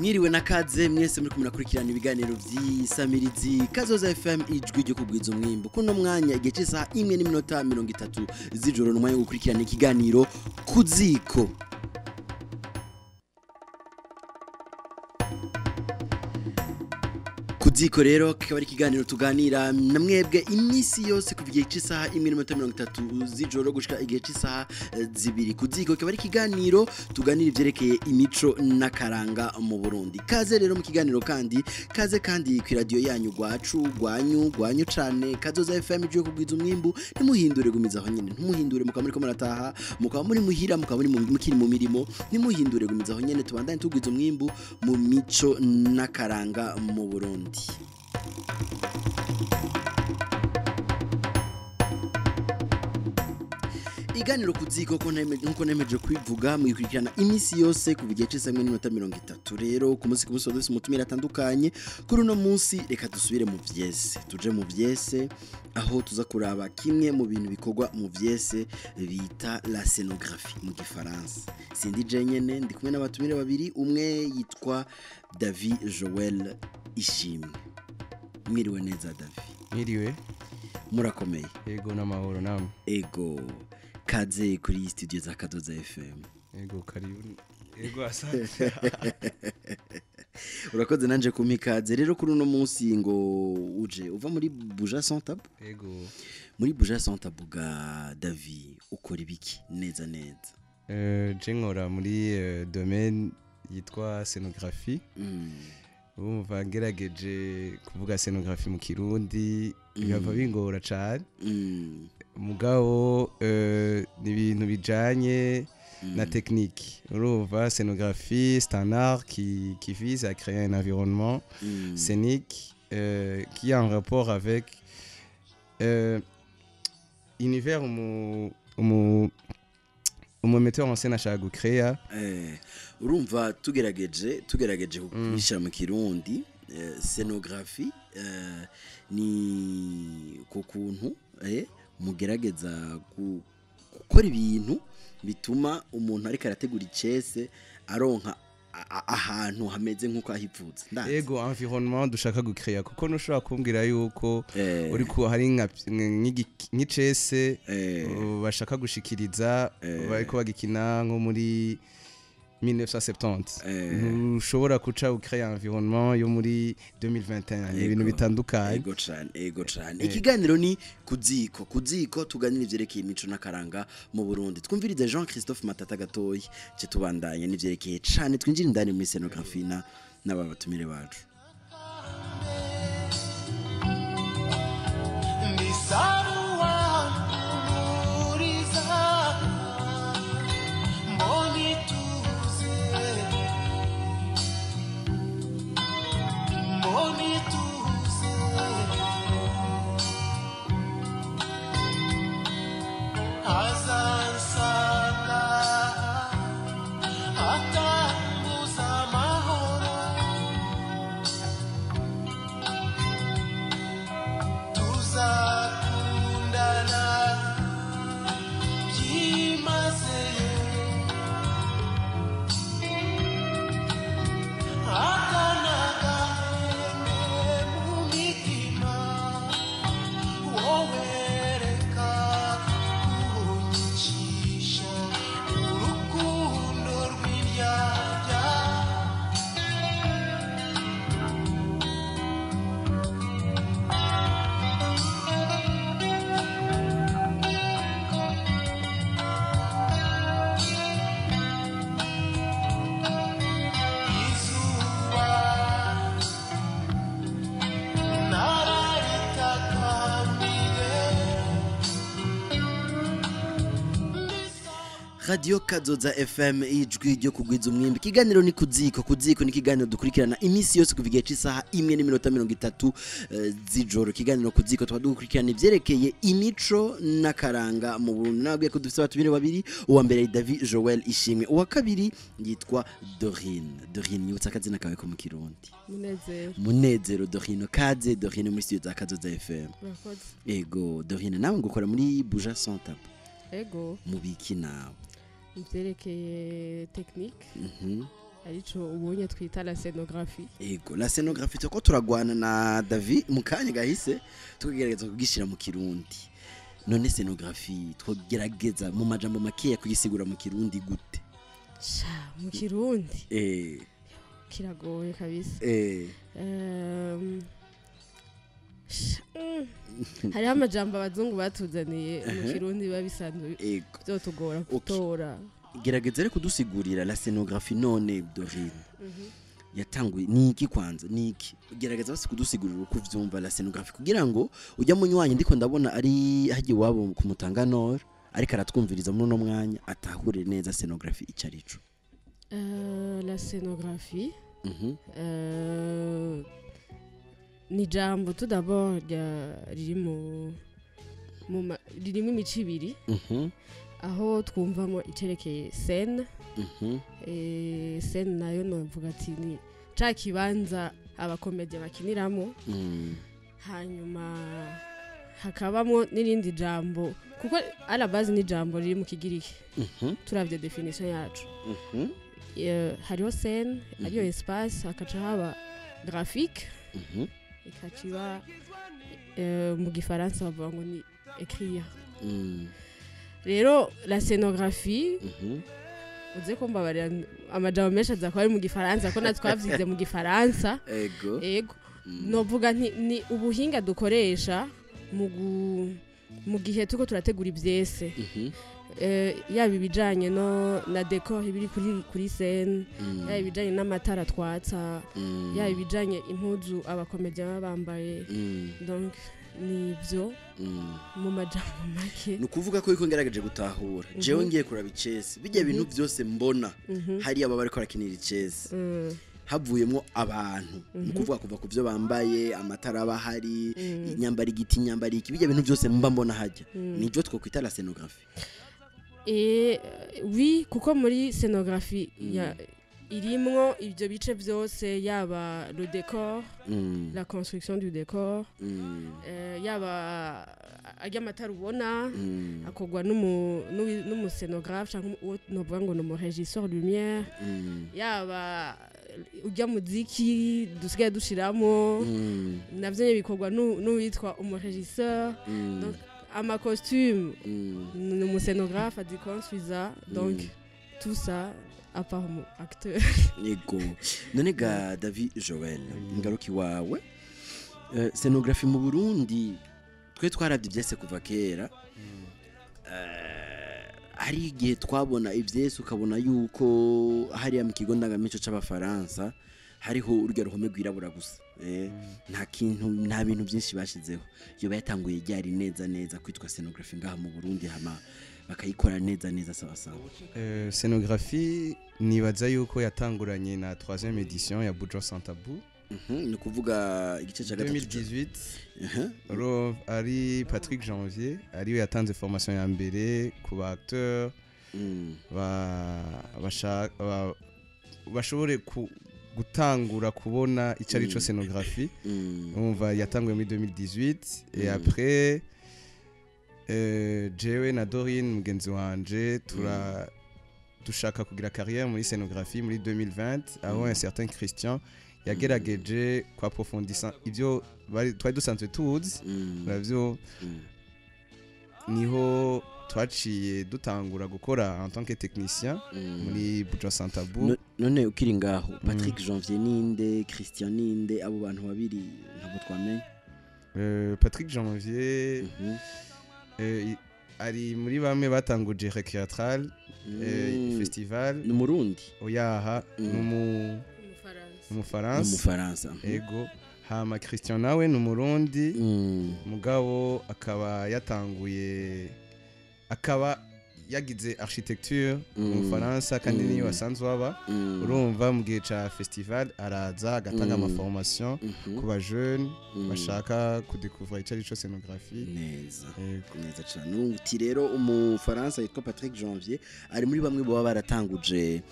Mwiriwe na kaze mwese muri kumurakurikirana ibiganiro vy'isamirizi Kazoza FM, ijwi ryo kugwiza umwimbu. Kuno mwanya igihe c'isaha 1:30 z'ijoro, n'umwanya wo gukurikirana ikiganiro Kuziko. Kuziko rero kikaba ari ikiganiro tuganira na mwebwe iminsi yose kuva igihe c'isaha 1:30 z'ijoro gushika igihe c'isaha 2. Kuziko kikaba ari ikiganiro tuganira ivyerekeye imico n'akaranga mu Burundi. Kaze rero mu kiganiro, kandi kaze kandi ku radio yanyu gwacu gwanyu gwanyu cane Kazoza FM, ijwi kugwiza umwimbu. Ntimuhindure, gumiza aho nyene, ntimuhindure. Mukaba muriko murataha, mukaba muri muhira, mukaba muri mukiri mu mirimo, ntimuhindure, gumiza aho nyene, tubandanye tugwiza umwimbu mu mico n'akaranga mu Burundi. Iganiro Kuziko, ko nkuko nemeje kwivuga, mwikurikirana iminsi yose kuva igihe c'isaha 1:30. Rero ku munsi ku munsi dufise umutumire atandukanye. Kuri uno munsi reka dusubire mu vyese, tuje mu vyese aho tuza kuraba kimwe mu bintu bikorwa mu vyese bita la scénographie mu gifaransa. Sindi je nyene, ndi kumwe n'abatumire babiri. Umwe yitwa David Joel Ishimwe. Mwiriwe neza, David. Mwiriwe. Murakomeye? Ego, n'amahoro, namwe? Ego, kaze kuri studio za Kazoza FM. Ego, karibu. Ego, asante. Urakoze nanje kumpa ikaze. Rero kuri uno munsi ngo uje uva muri Buja Sans Tabou. Ego. Muri Buja Sans Tabou ga David, ukora ibiki neza neza? Je nkora muri domaine yitwa scénographie. Urumva, ngerageje kuvuga scénographie mu Kirundi bihava bingora cane. Mugabo ni ibintu bijanye na technique. Urumva, scénographie, c'est un art qui vise à créer un environnement scénique qui est en rapport avec univers umu metteur en scène ashaka gucréa. Urumva, tugerageje kubishyira mu Kirundi, scénographie ni ku kuntu mugerageza gukora ibintu bituma umuntu ariko arategura icese aronka ahantu hameze nk'uko ahipfutse. Ndazi. Ego, environnement dushaka gucréa, kuko ntushobora kumbwira yuko uriko hari nk'icese bashaka gushikiriza, bariko bagikina nko muri 1970, ntushobora kuca ucréa environnement yo muri 2021. Ni ibintu bitandukanye. Ego cane, ego cane. Ikiganiro ni Kuziko. Kuziko tuganira ivyerekeye imico n'akaranga mu Burundi. Twumvirize Jean Christophe Matata gatoyi, ce tubandanye n'ivyerekeye cane, twinjira indani muri scénographie na n'aba batumire bacu. Ndisaruwa muriza mboni tuze, mboni tuze, azansanga atambuza amahoro, tuzakundana byimazeyo, akanagahembe mu mitima, wowe reka kunyicisha urukundo rw'indyarya. Izuba nararitakambire. Radio Kazoza FM, ijwi ryo kugwiza umwimbi. Ikiganiro ni Kuziko. Kuziko ni ikiganiro dukurikirana iminsi yose kuva igihe c'isaha 1:30 z'ijoro. Ikiganiro Kuziko tuba dukurikirana ivyerekeye imico n'akaranga mu Burundi. Nabwiye ko dufise abatumire babiri. Uwa mbere ari David Joel Ishimwe, uwa kabiri yitwa Dorine. Dorine, nyibutsa akazina kawe ko mu Kirundi. Munezero. Munezero Dorine. Kaze Dorine muri studio za Kazoza FM. Murakoze. Ego Dorine, nawe ngo ukora muri Buja Sans Tabou? Ego. Mubiki nawe? Mu byerekeye technique. Arico ubonye twita la scénographie. Ego, la scénographie tuko turagwana na David mu kanya gahise, tugerageza kugishyira mu Kirundi. None scénographie twogerageza mu majambo makeya kugisigura mu Kirundi gute? Sha, mu Kirundi kiragoye kabisa. Hariho amajambo abazungu batuzaniye mu Kirundi biba bisanzwe byotugora gutora. Gerageza rero kudusigurira la scénographie. None Dorine, yatanguye ni iki? Kwanza ni iki? Gerageza basi kudusigurira uko uvyumva la scénographie, kugira ngo ujya munywanyi ndiko ndabona ari hagiye iwabo ku Mutanga Nord, ariko aratwumviriza muri uno mwanya, atahure neza scénographie ico arico. La scénographie ni jambo tout d'abord riri mu ririmo imico ibiri, aho twumvamo icerekeye scène. Scène nayo novuga ati ni ca kibanza abakomediya bakiniramo. Hanyuma hakabamo n'irindi jambo, kuko à la base ni jambo riri mu Kigiriki. Turavye définition yacu, hariho scène ariyo espace, hakaca haba graphique, ikaca iba mu Gifaransa bavuga ngo ni écrire. Rero la scénographie, uze ko mbabarira, amajambo menshi aza kuba ari mu Gifaransa, ko natwe twavyize mu Gifaransa. Ego, novuga nti ni ubuhinga dukoresha mu gihe turiko turategura ivyese, yaba ibijanye no na décor ibiri kuri scène, yaba ibijanye n'amatara twatsa, yaba ibijanye impuzu abakomediya baba bambaye. Donc nivyo mu majambo make. Ni ukuvuga ko yuko ngerageje gutahura, jewe ngiye kuraba icese, bijya bintu byose mbona hariya baba bariko barakinira icese, havuyemo abantu, ni ukuvuga kuva ku byo bambaye, amatara aba ahari, inyambara igiti, inyambara iki, bijya bintu byose mba mbona hajya, nibyo twokwita la scénographie? Et oui, kuko muri scénographie irimwo ibyo bice byose, yaba le décor, la construction du décor, yaba ajya amatara ubona, akorwa n'umuscénographe cyangwa uwo novuga ngo ni umurégisseur lumière, yaba ujya muziki dusigaye dushiramo, navyo nyene bikorwa n'uwitwa umurégisseur. Donc amacostume, ni umuscénographe aziconstruisa. Donc tout ça, à part umu acteur. Yego. None ga David Joel, ngaruki wawe, scénographie mu Burundi, twe twarabye ivyese kuva kera. Hari igihe twabona ivyese, ukabona yuko hariya mu kigo ndangamico c'Abafaransa hariho urya ruhome rwirabura gusa, nta kintu, nta bintu byinshi bashizeho. Yoba yatanguye ryari neza neza kwitwa scénographie ngaha mu Burundi, hama bakayikora neza neza sawa sawa? Scénographie nibaza yuko yatanguranye na 3e édition ya Buja Sans Tabou. Ni ukuvuga igice cya gatatu? 2018. Ari Patrick Janvier ariwe yatanze formation ya mbere ku ba acteur bashobore gutangura kubona icyo ari cyo scénographie. Umva, yatanguye muri 2018 et après jewe na Dorine mugenzi wanje tura dushaka kugira carrière muri scénographie muri 2020, aho un certain Christian yagerageje kwapprofondisa ibyo twari dusanzwe tuzi navyo. Niho twaciye dutangura gukora en tant que technicien muri Buja Sans Tabou. None ukiri ngaho, Patrick Janvier ninde? Christian ninde? Abo bantu babiri ntabwo twamenye. Patrick Janvier ari muri bamwe batanguje Récréâtrales festival. Ni Umurundi? Oyaha, ni Umufaransa. Ni Umufaransa. Umufaransa. Ego. Hama Christian nawe ni Umurundi, mugabo akaba yatanguye, akaba yagize architecture mu Bufaransa, kandi niyo asanzwe aba. Urumva, mu gihe ca festival araza agatanga amaformation ku ba jeune bashaka kudécouvrir ico arico scénographie. Neza. Ego. Neza cyane. Uti rero Umufaransa yitwa Patrick Janvier ari muri bamwe baba baratanguje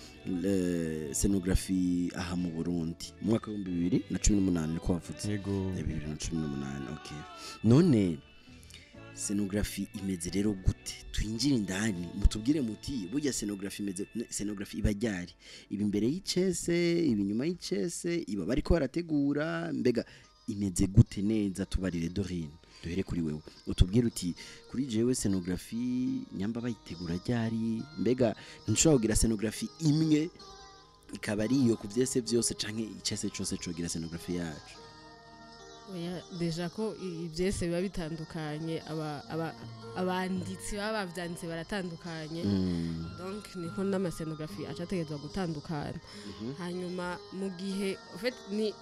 scénographie aha mu Burundi mu mwaka wa 2018, niko wavutse? Ego. 2018, okay. None Scénographie imeze rero gute? Twinjire indani, mutubwire muti burya scénographie imeze, scénographie iba ryari? Iba imbere y'icese, iba inyuma y'icese, iba bariko barategura? Mbega imeze gute neza? Tubarire, Dorine, duhere kuri wewe, utubwire uti kuri jewe scénographie nyamba bayitegura ryari? Mbega ntushobora kugira scénographie imwe ikaba ari iyo ku vyese vyose, canke icese cose cogira scénographie yacu? Oya, déjà ko ivyese biba bitandukanye, abanditsi baba bavyanditse baratandukanye, donc niko n'ama scénographie aca ategerezwa gutandukana. Hanyuma mu gihe, en fait, ni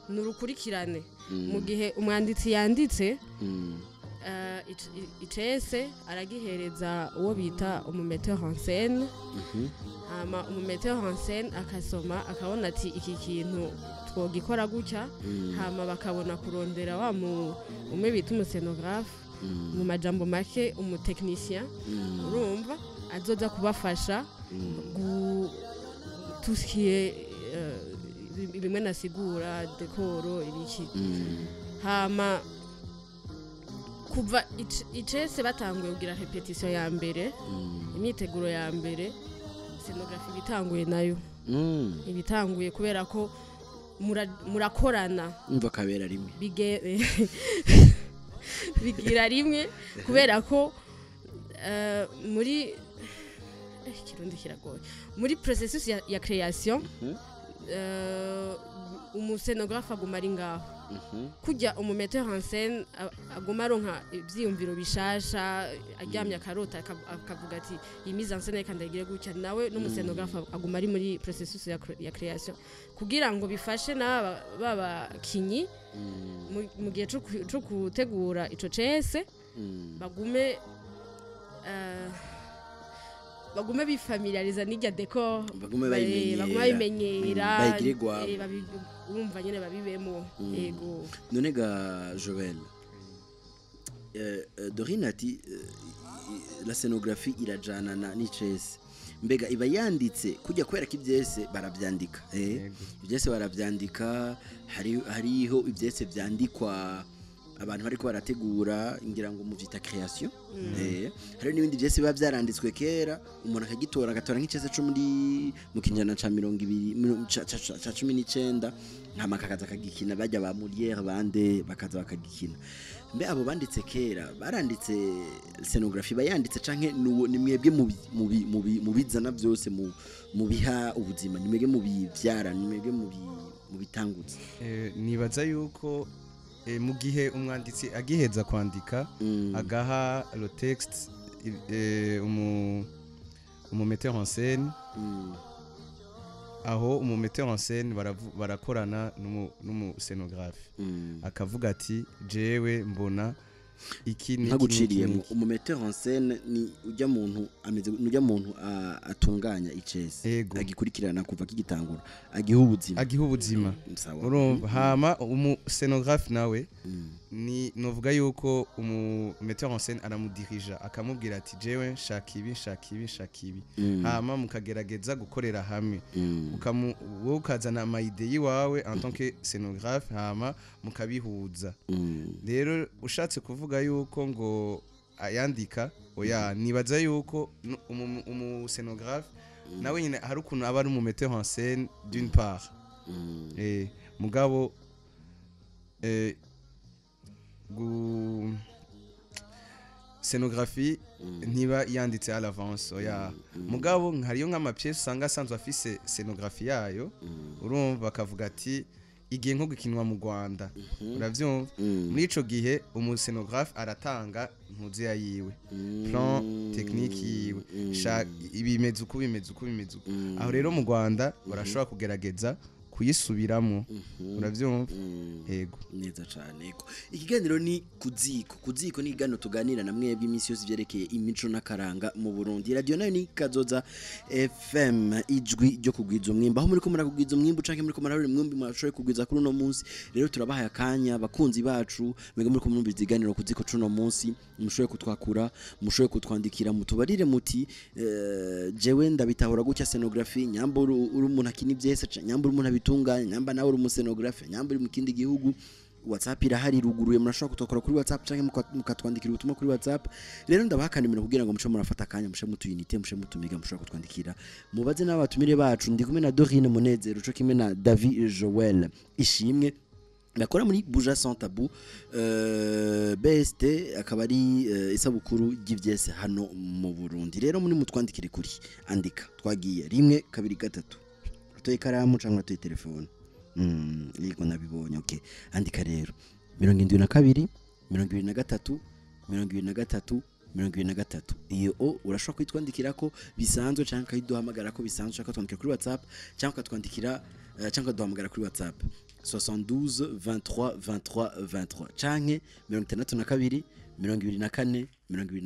urukurikirane, mu gihe umwanditsi yanditse icese, aragihereza uwo bita umu metteur en scène. Hama umu metteur en scène akasoma, akabona ati iki kintu twogikora gutya. Hama bakabona kurondera wa mu umwe bita umu scénographe, mu majambo make umu technicien, urumva, azoza kubafasha tout ce qui est bimwe nasigura, décor, ibiki. Hama kuva icese batanguye kugira répétition ya mbere, imyiteguro ya mbere, scénographie ibitanguye nayo. Ibitanguye kubera ko murakorana. Umva, kabera rimwe. Bigira rimwe kubera ko muri Ikirundi kiragoye, muri processus ya création, umu scénographe aguma ari ngaho kujya umu metteur en scène aguma aronka ivyiyumviro bishasha, aryamye akarota, akavuga ati iyi mise en scène reka ndayigire gutya. Nawe n'umu scénographe aguma ari muri processus ya création kugira ngo bifashe n'aba babakinyi mu gihe co gutegura ico cese, bagume bifamiliariza n'irya décor. Bagume bayimenyera. Bagume bayimenyera. Bayigire gwabo. Urumva nyene babibemo, yego. None ga Joel, Dorine ati la scénographie irajana na n'icese. Mbega iba yanditse kujya kubera ko ibyese barabyandika? Yego. Ibyese barabyandika, hariho ibyese byandikwa abantu bariko barategura, ngira ngo muvyita création. Hari n'ibindi byese biba byaranditswe kera, umuntu akagitora, agatora nk'icese co muri mu kinjana ca 20 ca 19, hama akakaza akagikina. Bajya ba Molière, bande bakaza bakagikina. Mbe abo banditse kera baranditse scénographie, bayanditse, canke ni mwebwe mubizana byose, mubiha ubuzima, ni mwebwe mubivyara, ni mwebwe mubitangutse? Nibaza yuko mu gihe umwanditsi agiheza kwandika, agaha le texte umu metteur en scène, aho umu metteur en scène barakorana n'umu scénographe, akavuga ati jewe mbona iki n'iki n'iki Ntaguciriyemo. n'iki. Umu metteur en scène ni ujya muntu ameze, ni ujya muntu atunganya icese, Ego. agikurikirana kuva kigitangura, agiha ubuzima. Agiha ubuzima. Sawa. Urumva, hama umu scénographe nawe ni novuga yuko umu metteur en scène aramudirija, akamubwira ati jewe nshaka ibi, nshaka ibi, nshaka ibi. Hama mukagerageza gukorera hamwe. Wowe ukazana ama idées yiwawe en tant que scénographe, hama mukabihuza. Rero ushatse kuvuga yuko ngo ayandika, oya, nibaza yuko umu scénographe nawe nyine hari ukuntu aba ari umu metteur en scène d'une part. Mugabo scénographie ntiba yanditse à l'avance, oya. Mugabo hariyo nk'ama pièces usanga asanzwe afise scénographie yayo, urumva, bakavuga ati igihe nko gukinwa mu Rwanda, uravyumva? Muri ico gihe umu scénographe aratanga ntuziya yiwe, plan technique yiwe. Ibimeze uko, bimeze uko, bimeze uko. Aho rero mu Rwanda barashobora kugerageza kuyisubiramo, uravyumva? Yego. Neza cyane, yego. Ikiganiro ni Kuziko. Kuziko ni ikiganiro tuganira na mwebwe iminsi yose ibyerekeye imico n'akaranga mu Burundi. Radio nayo ni Kazoza FM, ijwi ryo kugwiza umwimbo. Aho muri ko murakugwiza umwimbo canke muri ko murarura umwimbo mwashoboye kugwiza kuri uno munsi, rero turabahaye akanya, abakunzi bacu mwebwe muri ko murumva ikiganiro Kuziko cuno munsi, mushoboye kutwakura, mushoboye kutwandikira, mutubarire muti jewe ndabitahura gutya scénographie. Nyamba uri umuntu akina ivyese, nyamba uri umuntu abitunganya, nyamba nawe uri umu scénographe, nyamba uri mu kindi gihugu. WhatsApp irahari, ruguruye, murashobora kutokora kuri WhatsApp canke mukatwandikira ubutumwa kuri WhatsApp. Rero ndabaha akanimero kugira ngo muce murafata akanya, muce mutuyinite, muce mutumiga, mushobora kutwandikira mubaze n'abatumire bacu. Ndi kumwe na Dorine Munezero co kimwe na David Joel Ishimwe bakora muri Buja Sans Tabou, BST, akaba ari isabukuru ry'ivyese hano mu Burundi. Rero muri mutwandikire kuri, andika, twagiye, 1 2 3. Utoye ikaramu canke utoye telefone? Yego, nabibonye. Okay, andika rero: 72 23 23 23. Iyo o urashobora kwitwandikira ko bisanzwe, canke ukayiduhamagara ko bisanzwe, canke ukatwandikira kuri WhatsApp, canke ukatwandikira, canke ukaduhamagara kuri WhatsApp 72 23 23 23 canke 62 24 24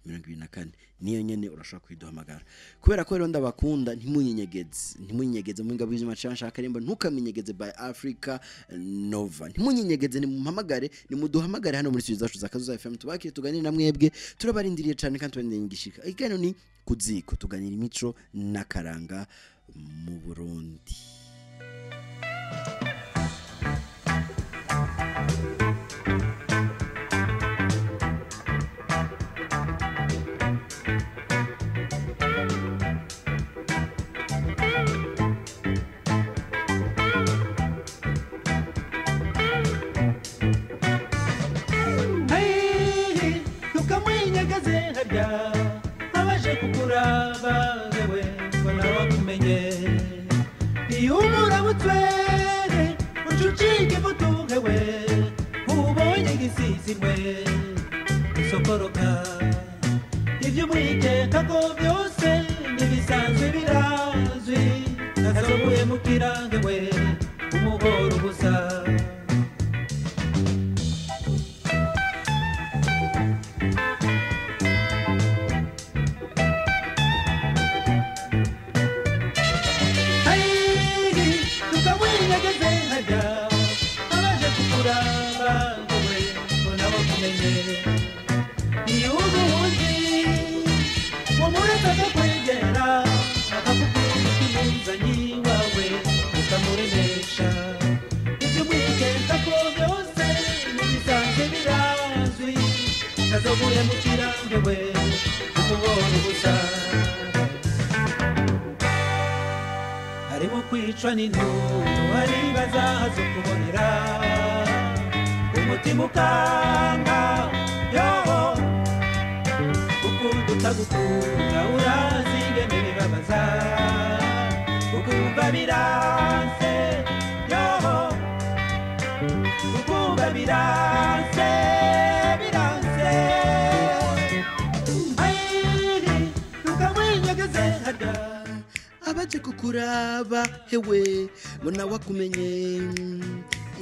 24. Niyo nyene urashobora kwiduhamagara. Kubera ko rero ndabakunda, ntimunyinyegeze, ntimunyinyegeze. Mu ngabo y'izima cyangwa nshaka remba, ntukaminyegeze by Africa Nova. Ntimunyinyegeze, nimumpamagare, nimuduhamagare hano muri studio zacu za Kazoza FM, tubakire, tuganire na mwebwe. Turabarindiriye cyane kandi tubarindiriye igishika. Ikiganiro ni Kuziko, tuganira imico n'akaranga mu Burundi. Hey, ntukamwinyagaze harya abaje kukuraba, yewe ngo nawe akumenye. Iyo umurabutswere ucucike ivutuhewe, ubonye igisizimwe usokoroka. Ibyo umwikeka ko byose ntibisanzwe birazwi, nazobuye mu kirangewe umuhoro ubusa. Tukamwinyegeze harya abaje kukuraba, yewe ngo nawe akumenye. Iyo ubundi wamuretse akakwegera, akakubwira umuzanyi wawe ukamuremesha. Ibyo umwikeka ko byose ntibisanzwe birazwi, nazobuye mu kirangewe umubona ubusa. Harimo kwicwa n'intuntu, aribaza zo kubonera umutima ukanga yo ukunda utagukunda. Urazi ingene bibabaza ukumva biranse yo, ukumva biranse, biranse. Ayiri, ntukamwinyegeze harya abaje kukuraba, hewe ngo nawe akumenye.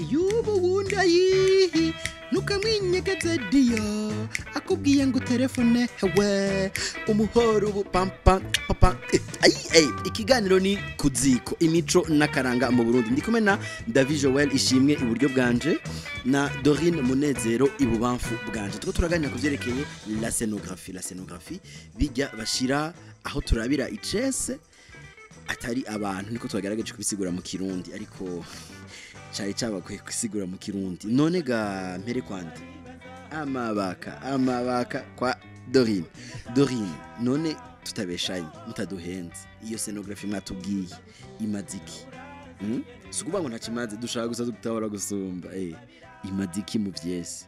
Iyo ubu wundi ayihi, ntukamwinyegeze diyo akubwiye ngo telefone, hewe umuhoro ubu pam pam pam. Ayi, ikiganiro ni Kuziko, imico n'akaranga mu Burundi. Ndi kumwe na David Joel Ishimwe iburyo bwanje na Dorine Munezero ibubamfu bwanje. Tuko turaganira ku vyerekeye la scénographie. La scénographie, bijya bashira aho turabira icese atari abantu, niko twagaragaje kubisigura mu Kirundi, ariko cari cabakwiye kubisigura mu Kirundi. None ga mpere kwande amabaka, amabaka kwa Dorine. Dorine, none tutabeshanye, mutaduhenze, iyo scénographie mwatubwiye imaze iki? Si ukuvuga ngo ntakimaze, dushaka gusa gutahura gusumba, imaze iki mu vyese?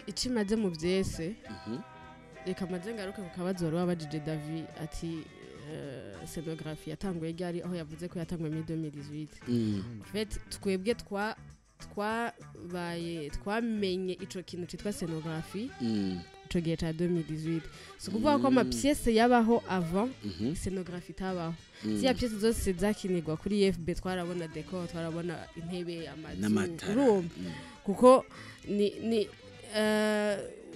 Icyo imaze mu vyese, reka maze ngaruke ku kabazo wari wabajije Davi, ati scénographie yatanguye ryari, aho yavuze ko yatanguye muri 2018. En fait, twebwe twabaye twamenye ico kintu citwa scénographie ico gihe ca 2018. Si ukuvuga ko ama pièces yabaho avant, scénographie itabaho. Ziriya pièces zose zakinirwa kuri FB, twarabona décor, twarabona intebe, amazu, n'amatara. Urumva, kuko ni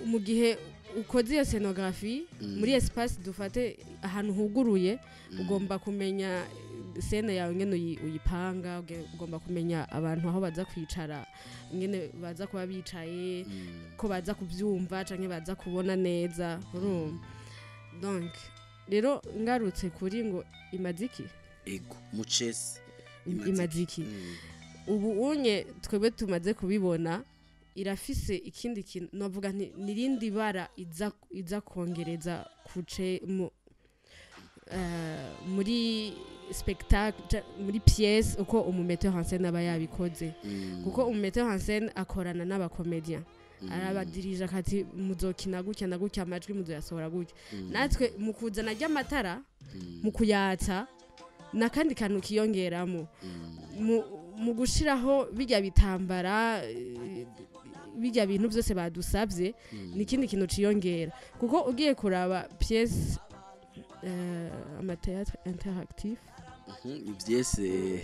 mu gihe ukoze iyo scénographie muri espace, dufate ahantu huguruye, ugomba kumenya scène yawe ingene uyipanga, ugomba kumenya abantu aho baza kwicara, ingene baza kuba bicaye, ko baza kubyumva canke baza kubona neza, urumva. Donc rero ngarutse kuri ngo imaziki, Ego, mucese. Imaziki. Ubu unye twebwe tumaze kubibona, irafise ikindi kintu, novuga nti nirindi bara iza kongereza kuce mu muri spectacle, muri pièce, uko umumetteur en scène aba yabikoze, kuko umumetteur en scène akorana n'abacomédien, arabadirija akati: "Muzokina gutya na gutya, amajwi muzoyasohora gutya." Natwe mu kuzana ry'amatara, mu kuyatsa, n'akandi kantu kiyongeramo mu gushiraho bijya bitambara, bijya bintu byose badusabye, ni ikindi kintu ciyongera, kuko ugiye kuraba pièce, amathéâtre interactif, Ivyese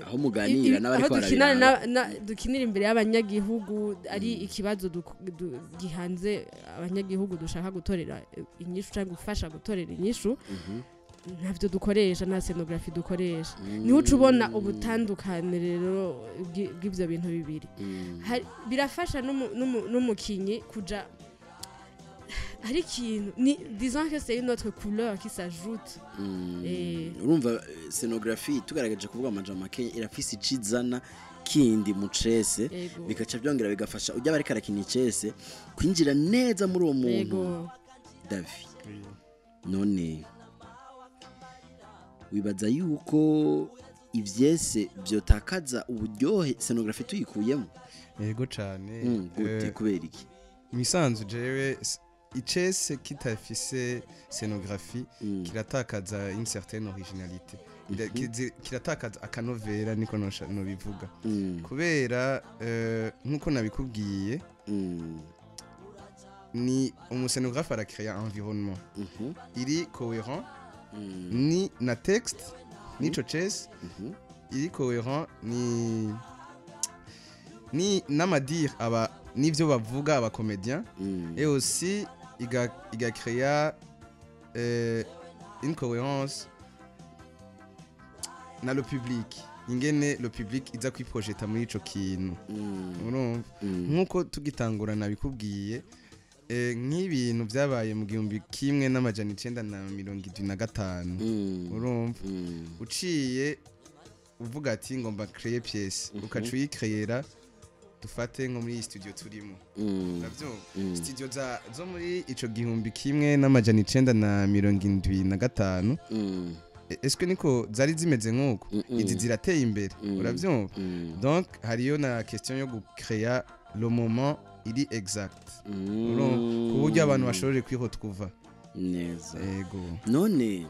aho muganira n'abariko aho dukinana barabiraba. Dukinira imbere y'abanyagihugu, ari ikibazo gihanze abanyagihugu dushaka gutorera inyishu cyangwa gufasha gutorera inyishu, ntavyo dukoresha, nta scénographie dukoresha. Niho uca ubona ubutandukane rero bw'ivyo bintu bibiri. Birafasha n'umukinyi kuja hari ikintu ni, disons que c'est une autre couleur qui s'ajoute. Urumva scénographie, tugaragaje kuvuga amajambo make, irafise icizana kindi mu cese, bigaca byongera bigafasha ujya bariko arakina icese kwinjira neza muri uwo muntu. Davi, none wibaza yuko ivyese vyotakaza uburyohe scénographie tuyikuyemo? Yego cane. Gute? Kubera iki? Imisanzu jewe icese kitafise scénographie kiratakaza une certaine originalité. Kiratakaza akanovera, niko nobivuga, kubera nkuko nabikubwiye, ni umuscénographe aracréa environnement iri cohérent ni na texte nico cese, iri cohérent ni n'amadire aba n'ivyo bavuga abacomédien, et aussi iga créa une cohérence na le public, ingene le public iza kwiprojeta muri ico kintu. Urumva, nkuko tugitangura nabikubwiye, nk'ibintu byabaye mu 1975, urumva, uciye uvuga ati ngomba créer pièce, ukaca uyicréera, dufate nko muri iyi studio turimo, uravyumva, studio zo muri ico 1975, est-ce que niko zari zimeze nk'uko? Izi zirateye imbere, uravyumva. Donc hariyo na question yo gucréa le moment iri exact, urumva, ku buryo abantu bashobore kwiretrouva. Neza. Ego. None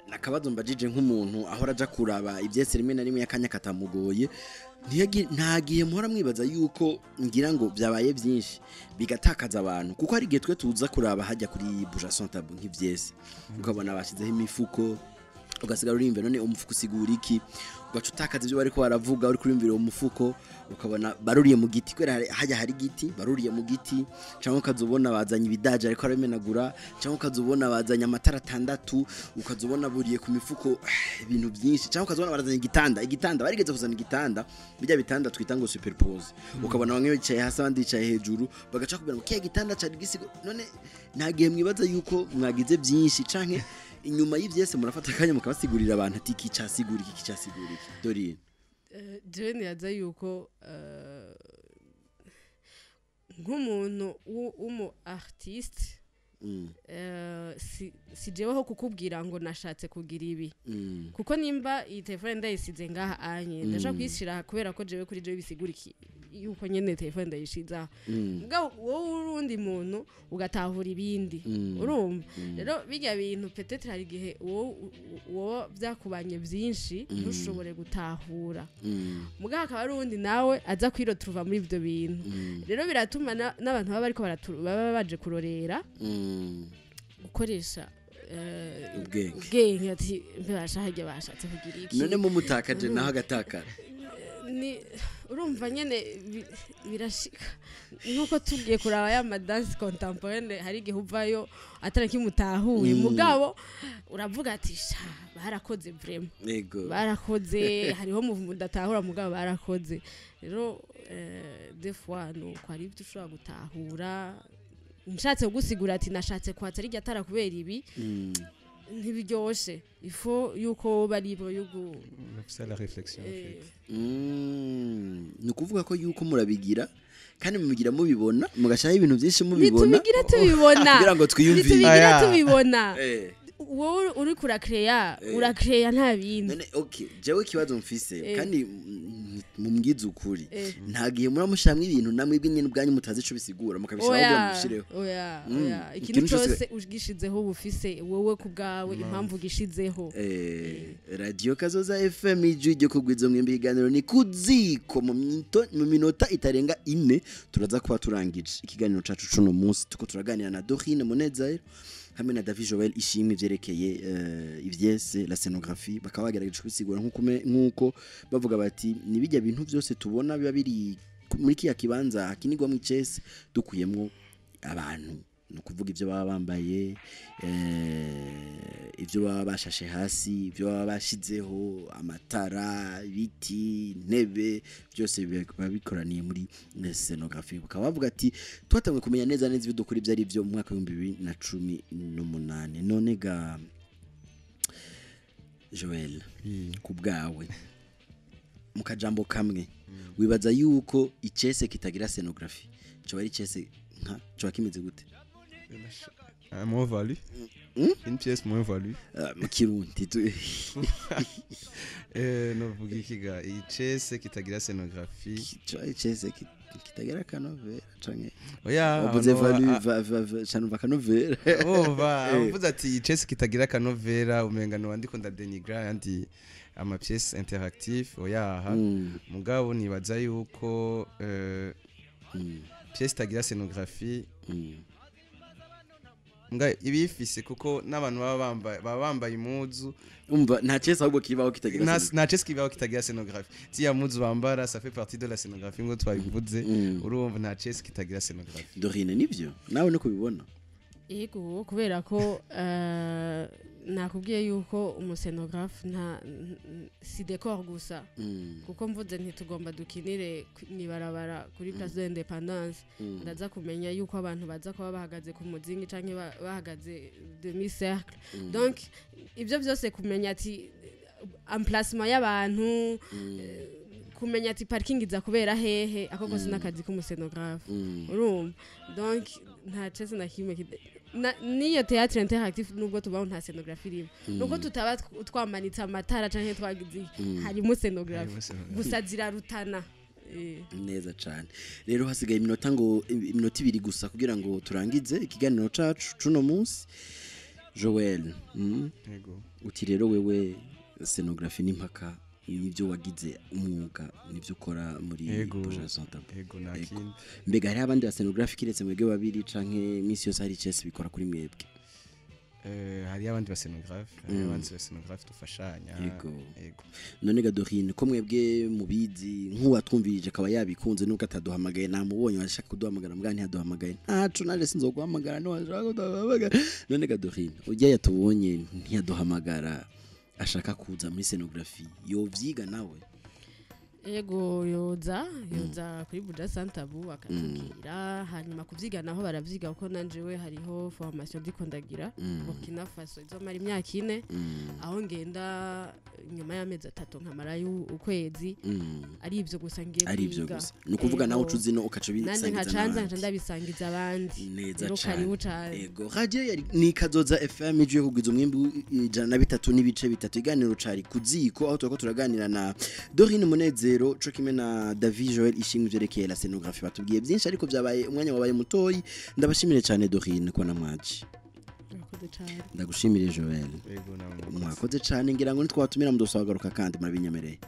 nakabazo mbajije nk'umuntu ahora aja kuraba ivyese rimwe na rimwe akanya katamugoye. Nta gihe muhora mwibaza yuko ngira ngo byabaye byinshi bigatakaza abantu? Kuko hari igihe twe tuza kuraba hajya kuri Buja Sans Tabou nk'ivyese, ukabona bashyizeho imifuko, ugasigara urimva: "None umufuko usigura iki?" Ugaca utakaza ibyo bariko baravuga, uri kuriyumvira uwo mufuko, ukabona baruriye mu giti kubera hajya hari igiti, baruriye mu giti, cyangwa ukaza ubona bazanye ibidaje ariko arabimenagura, cyangwa ukaza ubona bazanye amatara atandatu, ukaza ubona buriye ku mifuko, ibintu byinshi, cyangwa ukaza ubona barazanye igitanda. Igitanda barigeze kuzana igitanda, bijya bitanda twita ngo superpose, ukabona bamwe bicaye hasi abandi bicaye hejuru, bagaca kubwira ngo kiya gitanda cari gisigo. None nta gihe mwibaza yuko mwagize byinshi, canke inyuma y'ivyese murafata akanya mukabasigurira abantu ati iki casigura iki, iki casigura iki, Dorine? Jewe nibaza yuko nk'umuntu w'umu artiste, si jeweho kukubwira ngo nashatse kugira ibi, kuko nimba iyi telefone ndayisize ngaha anye, ndashaka kuyishira kubera ko jewe kuri jewe bisigura iki, yuko nyene telefone ndayishize aho. Mugabo wowe urundi muntu ugatahura ibindi. Urumva rero bijya bintu, peut-être hari igihe wowe byakubanye byinshi ntushobore gutahura, mugabo akaba ari uwundi nawe aza kwiretrouva muri ibyo bintu. Rero biratuma n'abantu baba bariko baba baje kurorera gukoresha ubwenge. Ubwenge, ati mbasha harya bashatse kugira iki? None mumutakaje naho agatakara? Ni urumva nyene birashika nkuko tugiye kuraba ya madanse contemporaine, hari igihe uvayo atari kimutahuye, mugabo uravuga ati: "Sha, barakoze vraiment." Barakoze, hariho mu mudatahura, mugabo barakoze. Rero des fois nuko hari ibyo ushobora gutahura, nshatse kugusigura ati nashatse kwatsa rirya tara kubera ibi. Ntibiryoshe, il faut yuko bari libre yuko C'est la réflexion en fait. Ni ukuvuga ko yuko murabigira kandi mubigira mubibona, mugashyiraho ibintu byinshi mubibona Ntitubigira tubibona. Kugira ngo twiyumvire. Ntitubigira Aya. tubibona. Wowe uriko urakeya, urakeya nta bindi. None okay, jewe ikibazo mfise, kandi mumbwize ukuri, nta gihe muramushiramwo ibintu namwe nyene ubwanyu mutazi ico bisigura, mukabishiraho kugira ngo mubishireho? Oya. Oya, Ikintu ikintu cyose- cyose ugishizeho uba ufise wowe ku bwawe impamvu ugishizeho. Radio Kazoza FM, ijwi ryo kugwiza mwembi, ikiganiro ni kuziko. Mu minota itarenga 4 turaza kuba turangije ikiganiro cacu cuno munsi. Tuko turaganira na Dorine Munezero hamwe na David Joel Ishimwe ivyerekeye ivyese la scénographie. Bakaba bagerageje kubisigura nkuko bavuga bati ni bijya bintu byose tubona biba biri muri kiya kibanza hakinirwamo icese, dukuyemwo abantu, ni ukuvuga ibyo baba bambaye, ibyo baba bashashe hasi, ibyo baba bashizeho, amatara, ibiti, intebe, byose biba bikoraniye muri scénographie. Bakaba bavuga ati twatangiye kumenya neza neza ibyo dukora ibyo ari byo mu mwaka w'2018. None ga Joel, ku bwawe, mu kajambo kamwe, wibaza yuko icese kitagira scénographie coba ari icese nka coba kimeze gute? Un moins value. Une pièce moins value. Ah, mu Kirundi Novuga iki ga, icese kitagira scénographie? Coba ari icese kitagira akanovera canke Oya. Wavuze Ano, value, canumva akanovera. Umva, uvuze ati icese kitagira akanovera, umenga no ndiko ndadenigra yandi ama pièces interactive. Oya, aha. Mugabo nibaza yuko pièce itagira scénographie nga ibifise, kuko n'abantu baba bambaye impuzu. Umva, nta cese ahubwo kibaho kitagira Nta cese kibaho kitagira scénographie. Tiya mpuzu bambara, ça fait partie de la scénographie ngo twabivuze. Urumva, nta cese kitagira scénographie. Dorine, nivyo nawe niko ubibona? Yego, kubera ko nakubwiye yuko umusénographe nta si décor gusa, kuko mvuze ntitugomba dukinire mw'ibarabara kuri Place de l'Indépendance, ndaza kumenya yuko abantu baza kuba bahagaze ku muzingi canke bahagaze demi cercle. Donc ibyo byose, kumenya ati emplacement y'abantu, kumenya ati parking iza kubera hehe, ako kose n'akazi k'umusénographe. Urumva, donc nta cese na kimwe niyo théâtre interactif, nubwo tubaho nta scénographie irimo, nuko tutaba twamanitse amatara canke twagize iki, harimo scénographie. Harimo scénographie. Gusa zirarutana. Neza cyane. Rero hasigaye iminota ngo iminota 2 gusa kugira ngo turangize ikiganiro cacu cuno munsi. Joel, Yego. Uti rero wewe scénographie n'impaka nibyo wagize umwuga, nibyo ukora muri Yego. Projet Sans Tabou. Yego, nta Yego. kindi. Mbega hariho abandi ba scénographe kiretse mwebwe babiri, canke iminsi yose hari icese bikora kuri mwebwe? Hariyo abandi ba scénographe, hariyo abandi ba scénographe dufashanya. Yego. Yego. None ga Dorine, ko mwebwe mubizi, nk'uwatwumvirije akaba yabikunze nubwo ataduhamagaye, namubonye washaka kuduhamagara mbwa ntiyaduhamagaye, ntaco naje sinzoguhamagara ntiwashaka kuduhamagara. None ga Dorine, ujya yatubonye ntiyaduhamagara, ashaka kuza muri scénographie, yovyiga nawe? Ego, yoza kuri Buja Sans Tabou akatubwira, hanyuma kuvyiga naho baravyiga, kuko nanje we hariho formation ndiko ndagira Burkina Faso izomara imyaka 4, aho ngenda nyuma y'amezi 3 nkamarayo ukwezi. Ari ivyo gusa ngiye Ari ivyo kwiga. gusa, ni ukuvuga nawe Ego. uca uzino ukaca Nanje ubisangiza nkacanza n'abandi. nkaca ndabisangiza abandi. Neza Rero cane. karibu cane. Ego, radio yari ni Kazoza FM, ijwi yo kugwiza umwimbu, 103.3. Iganiro cari kuziko, aho turiko turaganira na Dorine Munezero co kimwe na David Joel Ishimwe vyerekeye la scénographie. Batubwiye byinshi ariko byabaye umwanya wabaye mutoyi. Ndabashimire cyane Dorine ko namwaje. Murakoze cane. Ndagushimire Joel. Yego, namwe murakoze. Mwakoze cyane. Ngira ngo nitwabatumira mudosagaruka kandi murabinyemereye.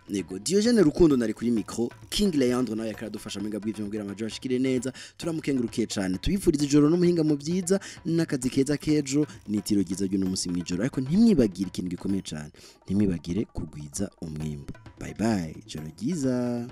Nego Diogene Rukundo nari kuri micro, King Leandro nawe yakaradufasha mwinga bw'ivyo mbwira amajo ashikire neza. Turamukengurukiye cyane, tubifuriza ijoro n'umuhinga mu byiza n'akazi keza kejo nitiro ryiza ry'uno munsi mwijoro. Ariko ntimwibagire ikintu gikomeye cyane, ntimwibagire kugwiza umwimbo. Bye bye, ijoro ryiza.